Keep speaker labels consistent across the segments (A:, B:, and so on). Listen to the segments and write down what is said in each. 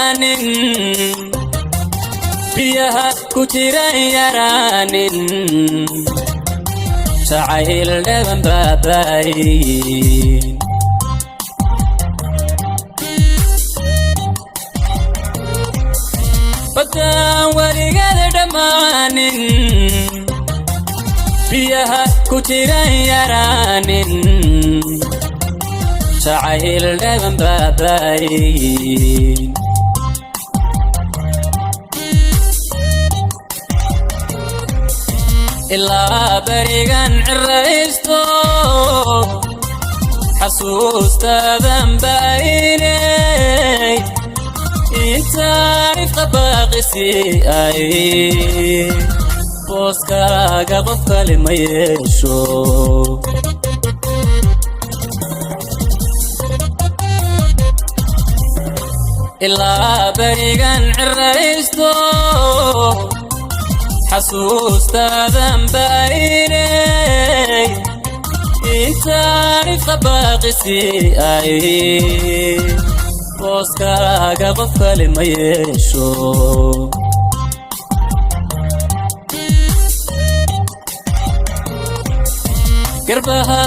A: Dhammaanin, biyaha ku jiran yaraanin, jacayl dhaban baabaayin. Baddaan weligeed dhammaanin, biyaha ku jiran yaraanin, jacayl dhaban baabaayin. Ilaa berigan ciraysto, xasuustaadan baainay, intaan ifqa baaqisi ay, booskaaga qof kale ma yeesho. Ilaa berigan ciraysto, xasuustaadan baainay, intaan ifqa baaqisi ay, booskaaga qof kale ma yeesho. Garbaha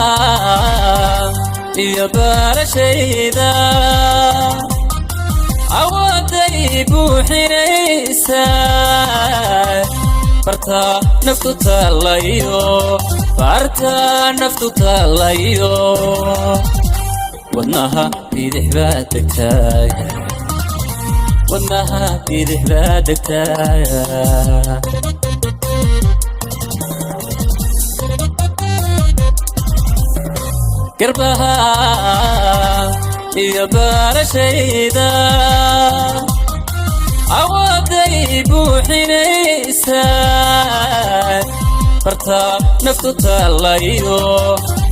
A: iyo baarashayda awooday buuxinaysaa, barta naftu taalayo, barta naftu taalayo, wadnaha bidix baa degtaay, wadnaha bidix baa degtaay. Garbaha iyo baarashayda awooday buuxinaysaa, barta naftu taalayo,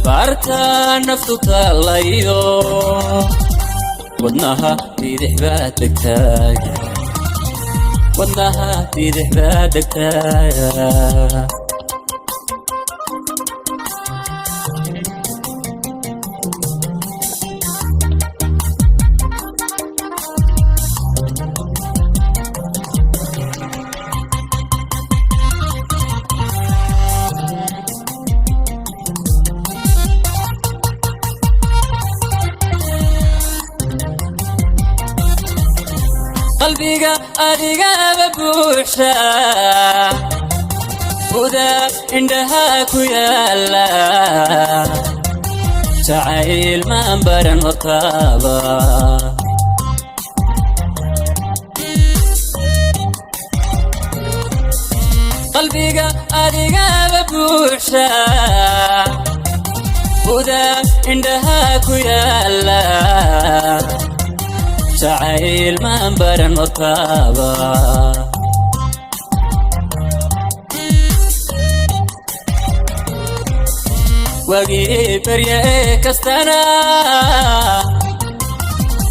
A: barta naftu taalayo, wadnaha bidix baa degtaay, wadnaha bidix baa degtaay. Qalbiga adigaba buuxsha, buda indhaha ku yaala, jacayl maan baran hortaaba. Qalbiga adigaba buuxsha, buda indhaha ku yaala, jacayl maan baran hortaaba. Wagii berye ee kastana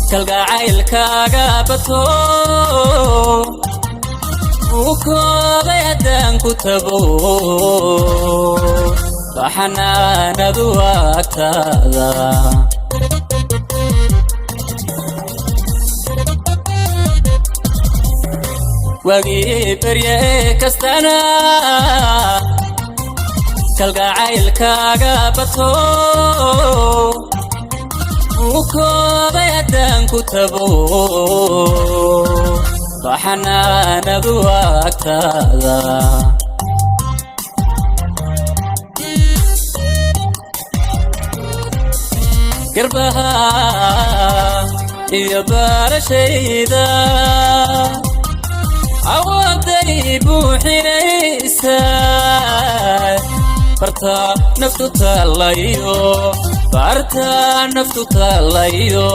A: kalgacaylkaaga bato, uu kooday haddaan ku tago, baxanaanadu agtaada. Wagii berye ee kastana kalgacaylkaaga bato, uu kooday haddaan ku tago, baxanaanadu agtaada. Garbaha iyo baarashayda awooday buuxinaysaa, barta naftu taalayo, barta naftu taalayo,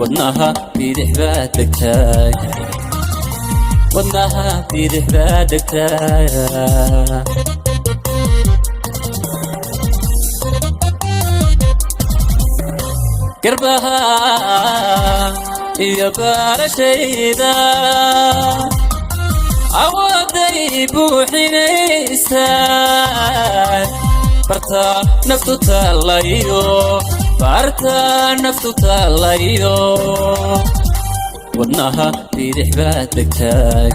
A: wadnaha bidix baa degtaay, wadnaha bidix baa degtaay. Garbaha iyo baarashayda awooday buuxinaysaa, barta naftu taalayo, barta naftu taalayo, Wadnaha bidix baad degtaa,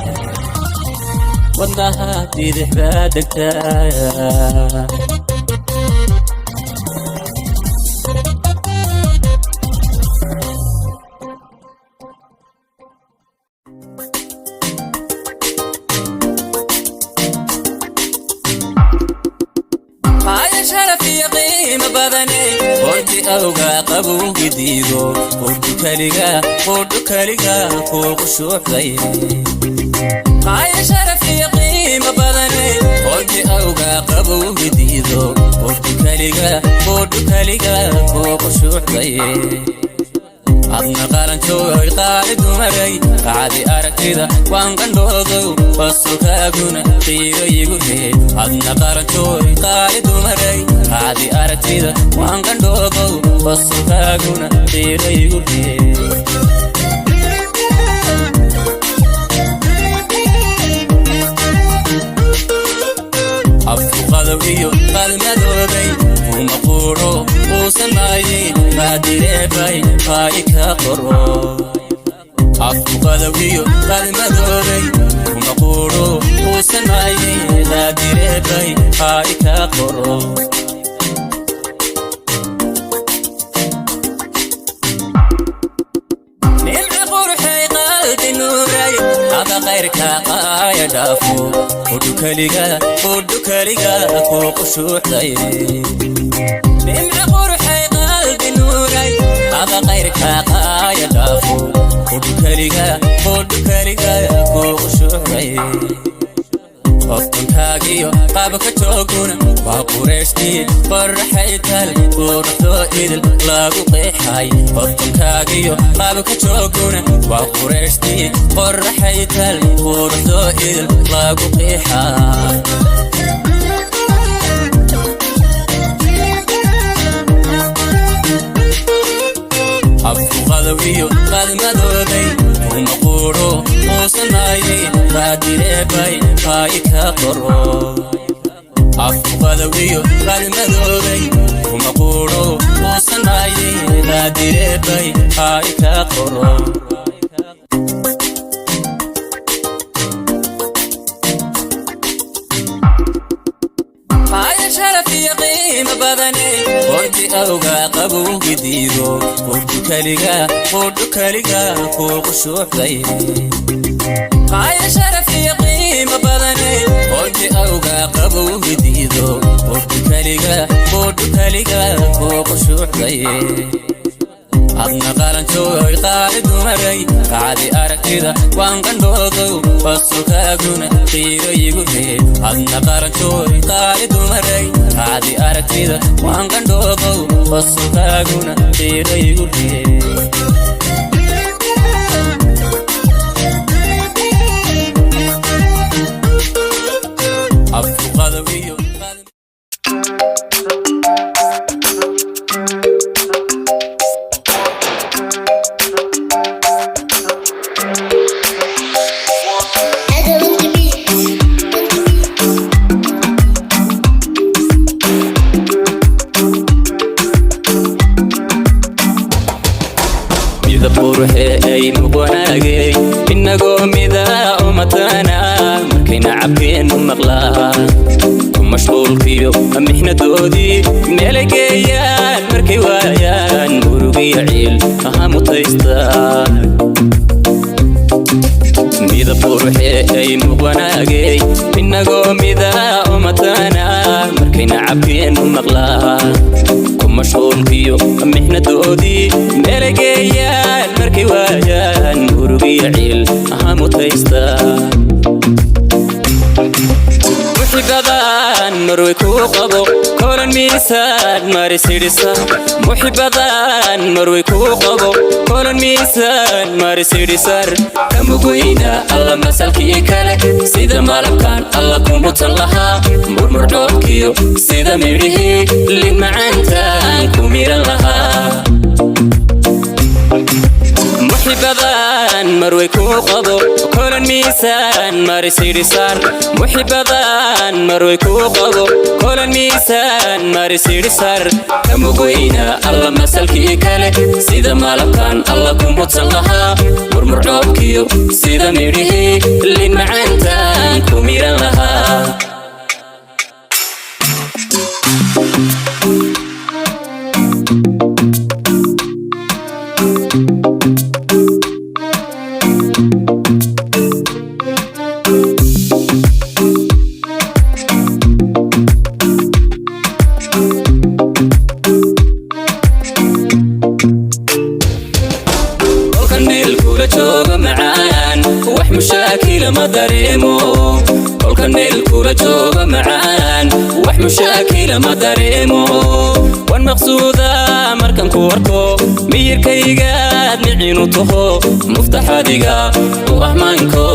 A: wadnaha bidix baad degtaa. Haya sharaf iyo qiimo badanay, qorti awgaa qabowgidiido, qudhu keliga, qudhu keliga kuu qushuucday. Haya sharaf iyo qiimo badanay, qorti awgaa qabowgidiido, qudhu keliga, qudhu keliga kuu qushuucday. Adna qalanjooy qaali dumaray, qacdi aragtida waan qandhoodow, qosolkaaguna qiiro igu reeb. Adna qalanjooy qaali dumaray, qacdi aragtida waan qandhoodow, qosolkaaguna qiiro igu reeb. Afku qadow iyo qalmadoobay uma quudho uusan maaye, qaadireebay qaa'i ka qoro. Afku qadow iyo qalmadoobay uma quudho uusan maaye, qaadireebay qaa'i ka qoro. Nimca quruxay qalbi nuuray, hada khayrka qaaya dhaafo, qudhu keliga, qudhu keliga kuu qushuucday. Nimca quruxay qalbi nuuray, hada khayrka qaaya dhaafo, qudhu keliga, qudhu keliga kuu qushuucday. Qofkankaagiyo qaabka jooguna waa qureeshtii qoraxay tal, quruxdoo idil lagu qeexay. Qofkankaagiyo qaabka jooguna waa qureeshtii qoraxay tal, quruxdoo idil lagu qeexay. Afku qadow iyo qadmadoobay uma quudho uusan maaye, qaadireebay qaa'i ka qoro. Afku qadow iyo qadmadoobay uma quudho uusan maaye, qaadireebay qaa'i ka qoro. Haya sharaf iyo qiimo badanay, qorti awgaa qabowgidiido, qudhu keliga, qudhu keliga kuu qushuucday. Haya sharaf iyo qiimo badanay, qorti awgaa qabowgidiido, qudhu keliga, qudhu keliga kuu qushuucday. Adna qalanjooy qaali dumaray, qacdi aragtida waan qandhoodow, qosolkaaguna qiiro igu reeb. Adna qalanjooy qaali dumaray, qacdi aragtida waan qandhoodow, qosolkaaguna qiiro igu reeb. Afku qadow iyo
B: Adam in the beat.
A: Midab quruxee ay muqwanaagay, inagoo midaa umatana, markayna cabkeennu maqlaa ku mashquulkiyo mixnadoodii meelay geeyaan markay waayaan, murugiyo ciil aha mutaystaa. Midab quruxee ay muqwanaagay, inagoo midaa umatana, markayna cabkeennu maqlaa ku mashquulkiyo mixnadoodii meelay geeyaan markay waayaan, murugiyo ciil aha mutaystaa. Muxibadan marway kuu qabo kolan miisaan marisidhisa, muxibadan marway kuu qabo kolan miisaan marisidhisar, kamugweyna alla masalkii kale, sida malabkan alla kumutan lahaa, murmurdhoobkiyo sida midhihii lin macaantaan ku miran lahaa. Muxibadan Marway kuu qabo kolan miisaan marisidhisar. Muxibadan marway kuu qabo kolan miisaan marisidhisar. Kamugweyna alla masalkii kale, sida malabkan alla ku mudsan lahaa. Murmurdhoobkiyo sida midhihii lin macaantaan ku miran lahaa. Kolkan meel kula jooga macaan, wax mushaakila ma dareemo. Kolkan meel kula jooga macaan, wax mushaakila ma dareemo. Wan maqsuuda markan ku arko, miyirkaygaad micinu taho. Muftaxadiga u ahmaanko,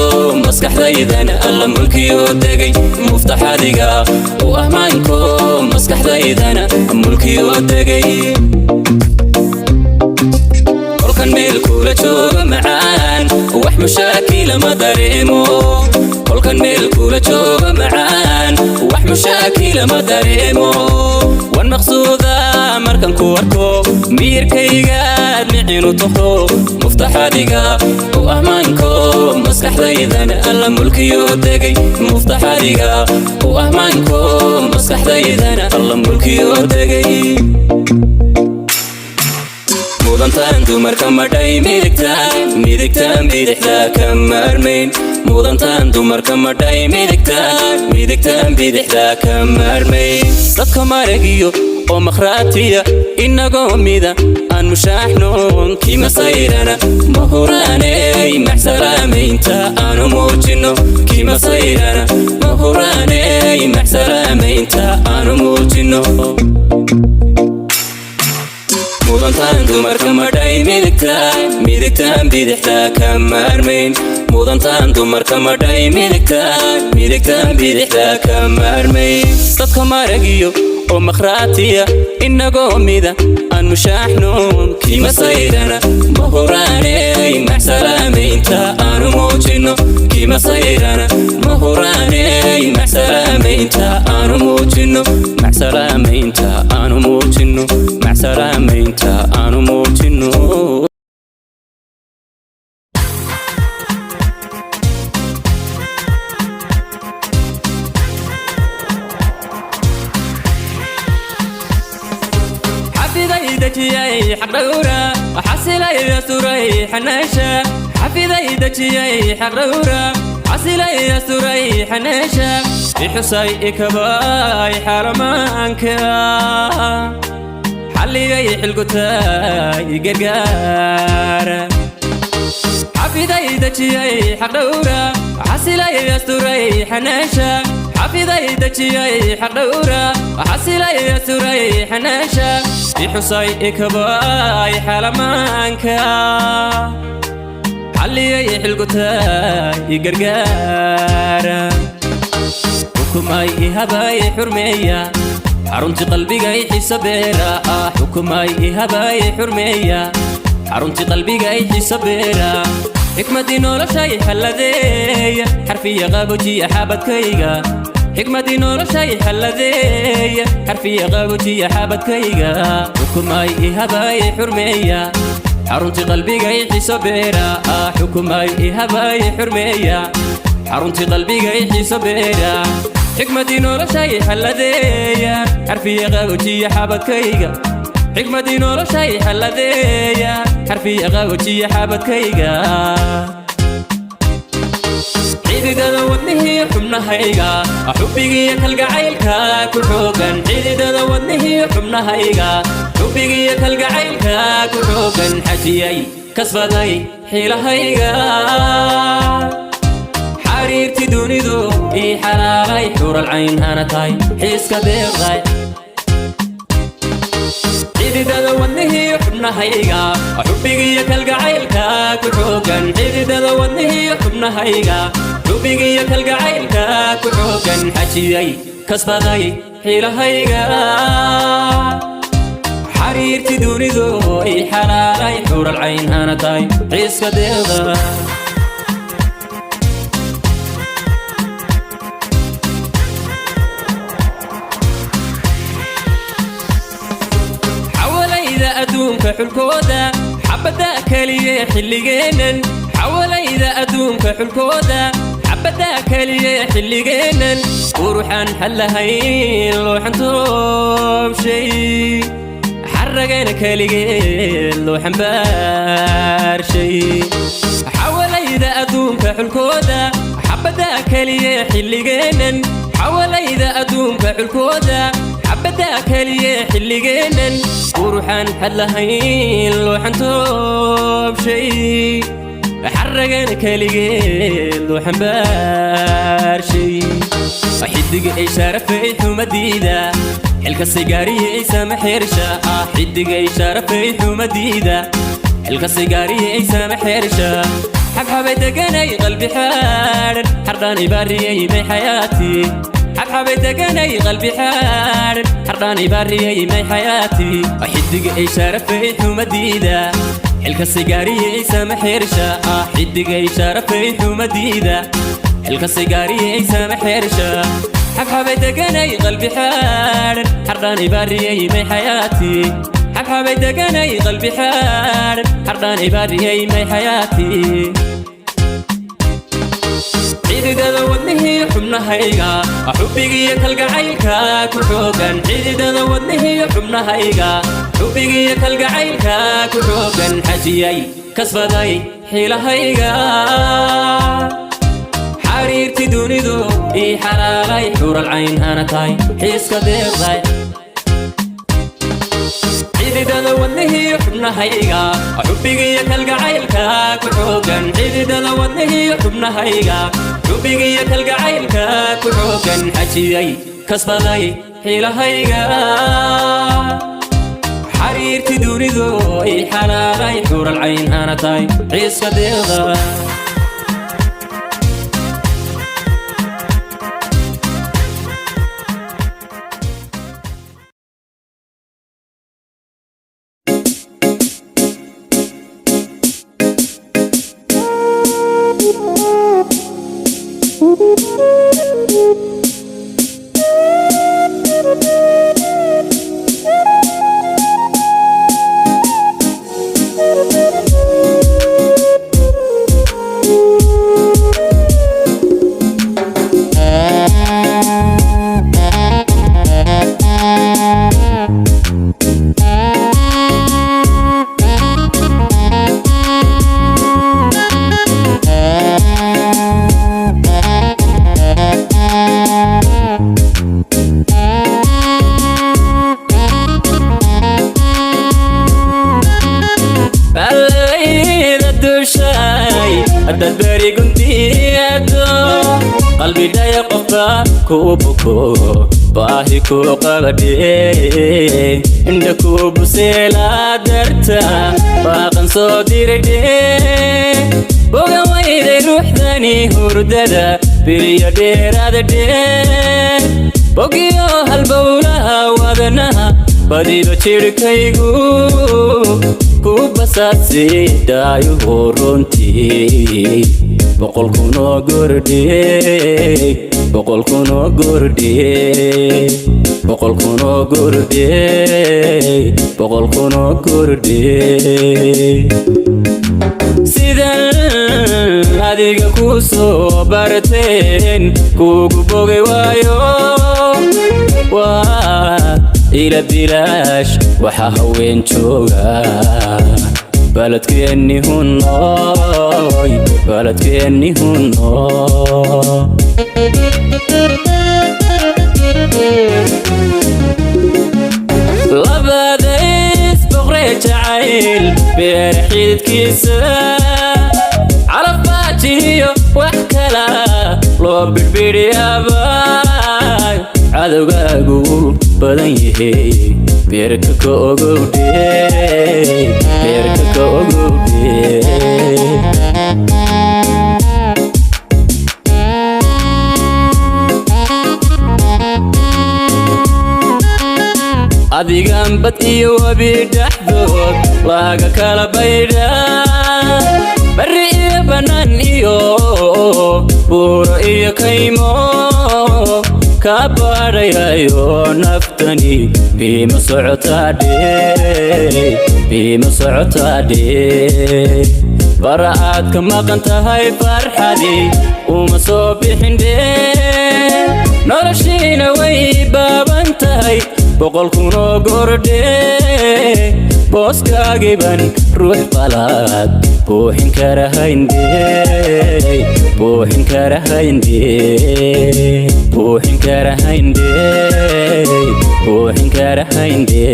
A: maskaxdaydana alla mulkiyo degay. Muftaxadiga u ahmaanko, maskaxdaydana mulkiyo degay. Kolkan meel kula jooga macaan, wax mushaakila ma dareemo. Kolkan meel kula jooga macaan, wax mushaakila ma dareemo. Wan maqsuuda markan ku arko, miyirkaygaad micinu taho. Muftaxadiga u ahmaanko, maskaxdaydana alla mulkiyo degay. Muftaxadiga u ahmaanko, maskaxdaydana alla mulkiyo degay. Mudantaan dumarka madhay midigta, midigtaan bidixda ka maarmayn. Mudantaan dumarka madhay midigta, midigtaan bidixda ka maarmayn. Dadka maragiyo oo makhraatiya, inagoo mida aan mushaaxnoon. Kimasayrana mahuraaney, maxsalaamaynta aanu muujino. Kimasayrana mahuraaney, maxsalaamaynta aanu muujino. Mudantaan dumarka madhay midigta, midigtaan bidixda ka maarmayn. Mudantaan dumarka madhay midigta, midigtaan bidixda ka maarmayn. Dadka maragiyo oo makhraatiya, inagoo mida aan mushaaxnoon. Kimasayrana mahuraaney, maxsalaamaynta aanu muujino. Kimasayrana mahuraaney, maxsalaamaynta aanu muujino. Maxsalaamaynta aanu muujino. Maxsalaamaynta aanu muujino. Xafiday dejiyay xaqdhowra, xasilay asturay xanaasha. Xafiday dejiyay xaqdhowra, xasilay asturay xanaasha. Ixusay ikabaay xaramaanka, xalliyay xilgutaay gargaara. Xafiday dejiyay xaqdhowra, xasilay asturay xanaasha. Xafiday dejiyay xaqdhowra, xasilay asturay xanaasha. Ixusay ikabaay xalamaanka, xalliyay xilgutaay gargaara. Xukumay ihabay xurmeeya, xarunti qalbigay xiso beera. Xukumay ihabay xurmeeya, xarunti qalbigay xiso beera. Xikmadii noloshay xalladeeya, xarfiya qabojiya xabadkayga. Xikmadii noloshay xalladeeya, xarfiya qabojiya xabadkayga. Xukumay ihabay xurmeeya, xarunti qalbigay xiso beera. Xukumay ihabay xurmeeya, xarunti qalbigay xiso beera. Xikmadii noloshay xalladeeya, xarfiya qabojiya xabadkayga. Xikmadii noloshay xalladeeya, xarfiya qabojiya xabadkayga. Xididada wadnihii xubnahayga, xubbigiyo kalgacaylka ku xoogan. Xididada wadnihii xubnahayga, xubbigiyo kalgacaylka ku xoogan. Xajiyay kasbaday xiilahayga, xariirti dunidu ii xalaalay. Xural cayn hana tahay xiiska deeqday. Xididada wadnihii xubnahayga, xubbigiyo kalgacaylka ku xoogan. Xididada wadnihii xubnahayga, xubbigiyo kalgacaylka ku xoogan. Xajiyay kasbaday xiilahayga, xariirti dunidu ii xalaalay. Xural cayn hana tahay xiiska deeqda. Adduunka xulkooda xabadda keliye xilligeennan, xawalayda adduunka xulkooda xabadda keliye xilligeennan, quruxaan xad lahayn looxan toobshay, xaragana keligeed loo xambaarshay. Xawalayda adduunka xulkooda xabadda keliye xilligeennan, xawalayda adduunka xulkooda xabadda keliye xilligeennan, quruxaan xad lahayn looxan toobshay, xaragana keligeed loo xambaarshay. Xidiga ay sharafay xumadiida, xilka sigaariyey sama xersha. Xidiga ay sharafay xumadiida, xilka sigaariyey sama xersha. Xabxabay deganay qalbi xaadhan, xardhaanay baariyey may xayaati. Xabxabay deganay qalbi xaadhan, xardhaanay baariyey may xayaati. Xidiga ay sharafay xumadiida, xilka sigaariyey sama xersha. Xidiga ay sharafay xumadiida, xilka sigaariyey sama xersha. Xabxabay deganay qalbi xaadhan, xardhaanay baariyey may xayaati. Xabxabay deganay qalbi xaadhan, xardhaanay baariyey may xayaati. Xididada wadnihiyo xubnahayga, xubbigiyo kalgacaylka ku xoogan. Xididada wadnihiyo xubnahayga, xubbigiyo kalgacaylka ku xoogan, xajiyay kasbaday xilahayga. Xariirti dunidu ii xalaalay, xural cayn hana tahay xiiska deeqday. Xididada wadnihiyo xubnahayga, xubbigiyo kalgacaylka ku xoogan. Xididada wadnihiyo xubnahayga, xubbigiyo kalgacaylka ku xoogan, xajiyay kasbaday xilahayga. Xariirti dunidu ii xalaalay, xural cayn hana tahay xiiska deeqda. Ballayda dushay haddaad beri guntiyaado, qalbidhaya qofka kuu buko, baahi kuu qabadhe, indha kuu buseelaa darta baaqan soo diridhe. Bogan wayday ruuxdani hurdada biriyo dheeraadadhe, bogiyo halbowlaha wadanaha, badiba jidhkaygu ku basaadsiidhaayuhu runtii 100,000 oo gordhe, 100,000 oo gordhe, 100,000 oo gordhe, 100,000 oo gordhe. Sidan adiga ku soo barteen kuugu bogay waayo waa ila bilaash. Waxaa haween jooga baladkeenni hunooy, baladkeenni hunoo. Labadays boqree jacayl beera xididkiisa, calafbaajiyo wax kala loo bidhbidhiyaaba, cadowgaagu badan yahay, beerka ka ogowdhe, beerka ka ogowdhe. Adigan bad iyo webi dhexdood laga kala baydhaa, bari iyo bannaan iyo buuro iyo kaymo. Ka baadhayayo naftani biima socotaadhe, biima socotaadhe. Bara aad ka maqan tahay farxadii uma soo bixindhe. Noloshiina way baaban tahay 100,000 oo gordhe. Booskaagiban ruux qalaad buuxin karahayndhe, buuxin karahayndhe, buuxin karahayndhe, buuxin karahayndhe.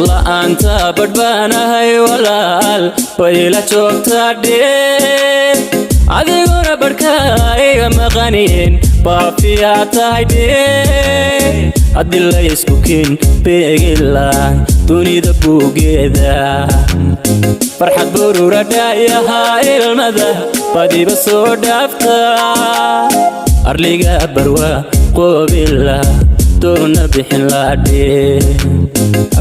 A: La'aanta badhbaanahay walaal, bayla joogtaa dhee. Adiguna badhkaa iga maqaniin, baafiyaa tahay dhee. Haddii la isku kin beegila dunida buugeeda, farxad burura dhaayaha ilmada badiba soo dhaafta. Arliga barwa qoobila doona bixin laadhe.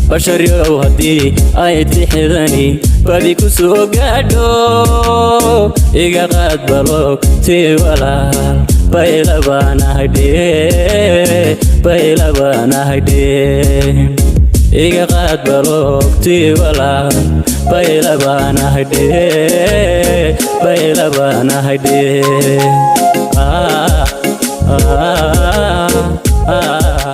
A: Basharyow, haddii ay tixdani badi ku soo gaadho, iga qaad baloog tii walaal. Baylabaanahaydhe, baylabaanahaydhe, iga qaad baloog tii walaal. Baylabaanahaydhe, baylabaanahaydhe. Ah, ah, ah.